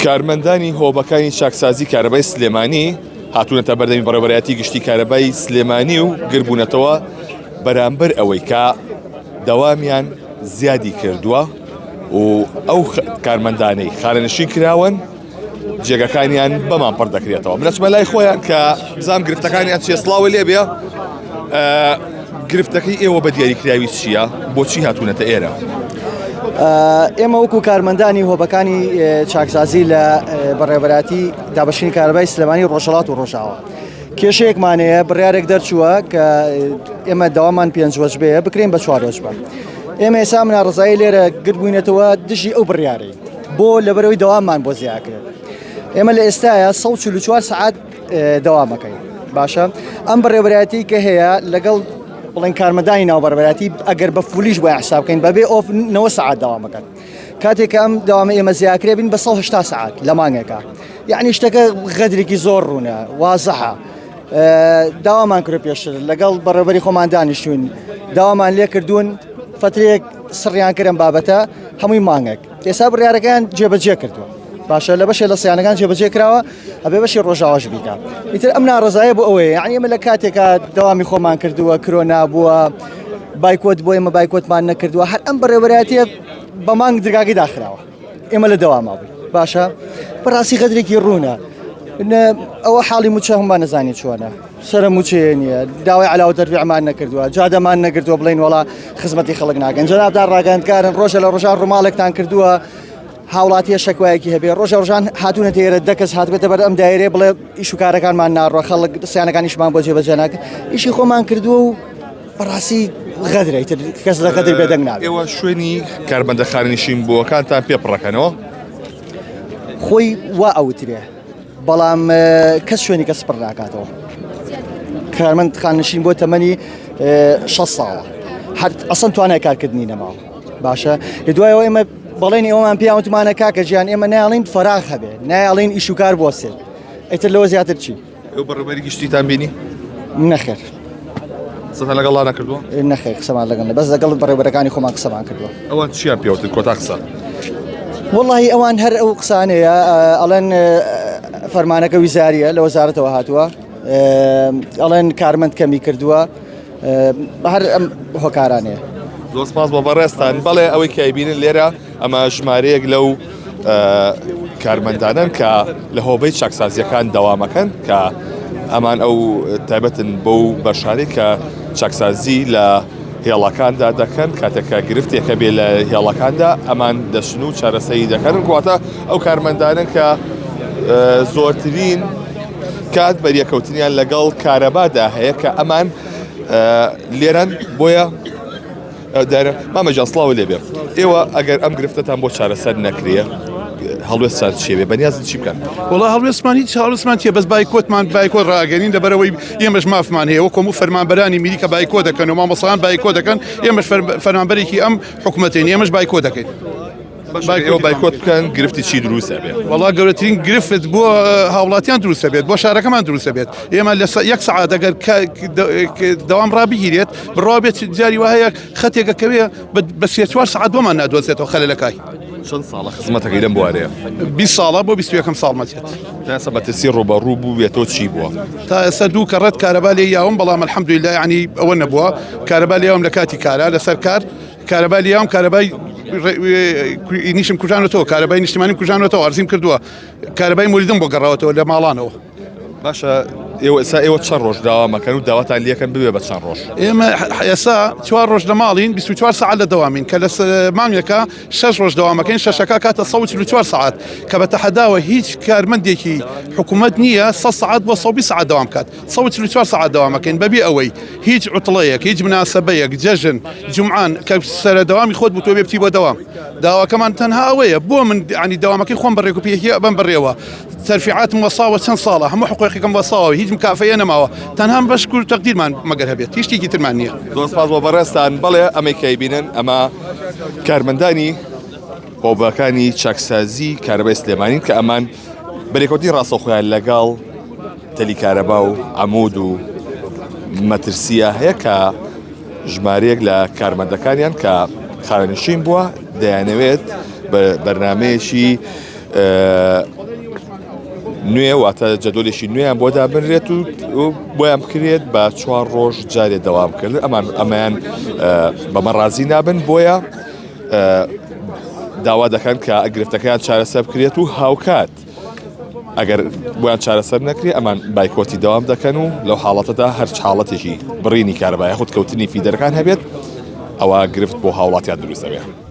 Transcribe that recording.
کارمەندانی هۆبەکانی چاکسازی کارەبای سلێمانی هاتوونەتە بەردەمی بەڕێوەبەرایەتی گشتی کارەبای سلێمانی و گربوونەتەوە بەرامبەر ئەوەی کە دەوامیان زیادی کردووە و ئەو کارمەندانەی خانەنشین کراون جێگەکانیان بەمان پڕ دەکرێتەوە من ئەچمە لای خۆیان کە بزانم گرفتەکانیان چیە سڵاوە لێ بێ گرفتەکەی ئێوە بە دیاریکراوی چییە بۆچی هاتوونەتە ئێرە؟ ئێمە وەکو کارمەندانی هۆبەکانی چاکسازی لە بەڕێوەبەرایەتی دابەشکردنی کارەبای سلێمانی ڕۆژهەڵات و ڕۆژاوا کێشەیەکمان هەیە بڕیارێک دەرچووە کە ئێمە داوامان پێنج وەجبەیە بکرێن بە چوار وەجبە ئێمە ئێستا مناڕزایی لێرە گردبووینەتەوە دژی ئەو بڕیارەی بۆ لەبەرەوەی دەواممان بۆ زیاکرێت ئێمە لە ئێستاە 144 سعات دەوامەکەین باشە ئەم بەڕێوەبەرایەتی کە هەیە لەگەڵ بڵێن کارمەندانی ناو بەڕێوەبەرایەتی ئەگەر بە full یش بۆ حساب بکەین بەبێ off 90 سعات دەوامەکەن کاتێک کە ئەم دەوامە ئێمە زیاکرێ بین بە 180 سعات لە مانگێکە یعنی شتەکە غەدرێکی زۆر ڕوونە وازحە داوامان کرد پێشتر لەگەڵ بەڕێوەبەری خۆمان دانیشتوین داوامان لێکردوون فترەیەک سڕیان کردم بابەتە هەمووی مانگێک ئێستا بڕیارەکەیان جێبەجێ کردووە باشە لە بەشێ لە سیانەکان جێبەجێ کراوە ئەبێ بەشی ڕۆژاواش بیکا ئیتر ئەم ناڕزایە بۆ ئەوەیە یعنی ئێمە لە کاتێکا دەوامی خۆمان کردووە کرۆنا بووە بایکۆت بۆ ئێمە بایکۆتمان نەکردووە هەر ئەم بەڕێوەبەرایەتیە بە مانگ درگاکەی داخراوە ئێمە لە دەواما بووین باشە بەڕاستی غەدرێکی ڕوونە ئەوە حاڵی موچە هەموومان نەزانین چۆنە سەرە موچەیە نییە داوای علاوە تەرفیعمان نەکردووە جادەمان نەگرتووە بڵین وڵا خزمەتی خەڵک ناکەن جەنابتان ڕاگەندکارن ڕۆژە لە ڕۆژان ڕووماڵێکتان کردووە هاوڵاتیە شەکوایەکی هەبێ ڕۆژە ڕۆژان هاتوونە تێرە دە کەس هاتبێتە بەر ئەم دایرێ بڵێ ئیش و کارەکانمان ناڕۆ خەڵک سیانەکانیشمان بۆ جێبەجێ ناکە ئیشی خۆمان کردووە و بەڕاستی غەدرە ئیتر کەس لە غەدر بێدەنگ نابێت. ئێوە شوێنی کارمەندە خانەنشین بووەکانتان پێ پڕەکەنەوە؟ خۆی وا ئەوترێ بەڵام کەس شوێنی کەس پڕ ناکاتەوە کارمەند خانشین بۆ تەمەنی 6 ساڵە هەر ئەسەن توانای کارکردنی نەماوە باشە دوایەوە ئێمە بەڵێنی ئەومان پیاوتمانە کاکە گیان ئێمە نایڵین فەراغ هەبێ نایڵین ئیش و کار بۆسێت ئیتر لەوە زیاتر چی ئێوە بەڕێوەبەری گشتیتان بینی؟ نەخێر. قسەتان لەگەڵا نەکردووە؟ نەخێر قسەمان لەگەڵ بەس لەگەڵ بەڕێوەبەرەکانی خۆمان قسەمان کردووە. ئەوان چیان پێوتن کۆتا قسە؟ وەڵی ئەوان هەر ئەو قسانەیە ئەڵێن فەرمانەکە ویزاریە لە وەزارەتەوە هاتووە ئەڵێن کارمەند کەمی کردووە هەر ئەم هۆکارانەیە. زۆر سپاس بۆ بەڕێزتان بەڵێ ئەوەی کە ئەیبینن لێرە ئەمە ژمارەیەک لەو کارمەندانن کە لە هۆبەی چاکسازیەکان دەوامەکەن کە ئەمان ئەو تایبەتن بەو بەشانەی کە چاکسازی لە هێڵەکاندا دەکەن کاتێک کە گرفتێکە بێ لە هێڵەکاندا ئەمان دەچن و چارەسەری دەکەن واتە ئەو کارمەندانن کە زۆرترین کات بەریەکەوتنیان لەگەڵ کارەبادا هەیە کە ئەمان لێرەن بۆیە دارە مامە گیان سڵاو لێ بێ ئێوە ئەگەر ئەم گرفتەتان بۆ چارەسەر نەکرێ هەڵوێستان چیە بێ بەنیازن چی بکەن وڵا هەڵوێستمان هیچ هەڵوێستمان چیە بەس بایکۆتمان بایکۆت ڕاگەنین لەبەرەوەی ئێمەش مافمان هەیە وەکو هەموو فەرمانبەرانی میری کە بایکۆ دەکەن و مامۆستایان بایکۆ دەکەن ئێمەش فەرمانبەرێکی ئەم حکومەتین ئێمەش بایکۆ دەکەین. ئێوە بایکۆت بکەن گرفتی چی دروست ئەبێ؟ وەڵا گەورەترین گرفت بۆ هاوڵاتیان دروست ئەبێت بۆ شارەکەمان دروست ئەبێت ئێمە لە یەک سەعات ئەگەر دەوام ڕابگیرێت بڕوا بێت جاری وایە خەتێکە کەوێ بە سێ چوار سەعات بۆمان نادۆزێتەوە خەلەلەکای. چەند ساڵە خزمەتەکەی لەم بوارەیە؟ 20 ساڵە بۆ 21 ساڵمەچێت. تا ئێستا مەترسی ڕووبەڕوو بووبێتەوە چی بووە؟ تا ئێستا دوو کەڕەت کارەبا لێ یاوم بەڵام الحمدلله یعنی ئەوە نەبووە کارەبا لێیاوم لە کاتی کارا لەسەر کار کارەبای لیاوم کارەبای نیشم کوژانەوە کارەبای نیشتمانیم کوژانەوە ئەرزیم کردووە کارەبای مولیدم بۆ گەڕاوەتەوە لە ماڵانەوە. باشە ئێوە ئێستا ئێوە چەند ڕۆژ داوا مەکەن و داواتان لەکەن ببێ بە چەند ڕۆژ ئێمە ئێستا چوار ڕۆژ لە ماڵین 24 ساعت لە دەوامین کە لە مانگێکە شەش ڕۆژ دەوامەکەین شەشەکە کاتە 144 ساعت کە بە تەحەداوە هیچ کارمەندێکی حکوومەت نییە 100 ساعت بۆ 120 ساعت دەوام کات 144 سەعات دەوام ئەکەین بەبێ ئەوەی هیچ عوتڵەیەک هیچ مناسەبەیەک جەژن جومعان کە سەرە دەوامی خۆت بوو تۆ بێ بچی بۆ دەوام داواکەمان تەنها ئەوەیە بۆ من ینی دەوامەکەی خۆم بە ڕێکوپێکی ئەبەم بەڕێوە تەرفیعاتم وەساوە چەند ساڵە هەموو حقوقێکم وەساوە هیچ مکافەیە نەماوە تەنها بە شکر و تەقدیرمان مەگەر هەبێت هیچ شتێکی ترمان نییە. زۆر سپاس بۆ بەڕێزتان بەڵێ ئەمەی کە ئەیبینن ئەمە کارمەندانی هۆبەکانی چاکسازی کارەبای سلێمانین کە ئەمان بەرێکەوتنی ڕاستەوخۆیان لەگەڵ تەلی کارەبا و عەمود و مەترسیە هەیە کە ژمارەیەک لە کارمەندەکانیان کە خانەنشین بووە دەیانەوێت بە بەرنمەیەکی. نوێ واتە جەدۆلێکی نوێیان بۆ دابنرێت و بۆیان بکرێت بە چوار ڕۆژ جارێ دەوام کردن ئەمان ئەمەیان بەمە ڕازی نابن بۆیە داوا دەکەن کە گرفتەکەیان چارەسەر بکرێت و هاوکات ئەگەر بۆیان چارەسەر نەکرێت ئەمان بایکۆتی دەوام دەکەن و لەو حاڵەتەدا هەرچ حاڵەتێکی بڕینی کارەبا یاخود کەوتنی فیدەرەکان هەبێت ئەوە گرفت بۆ هاوڵاتیان دروست دەبێت.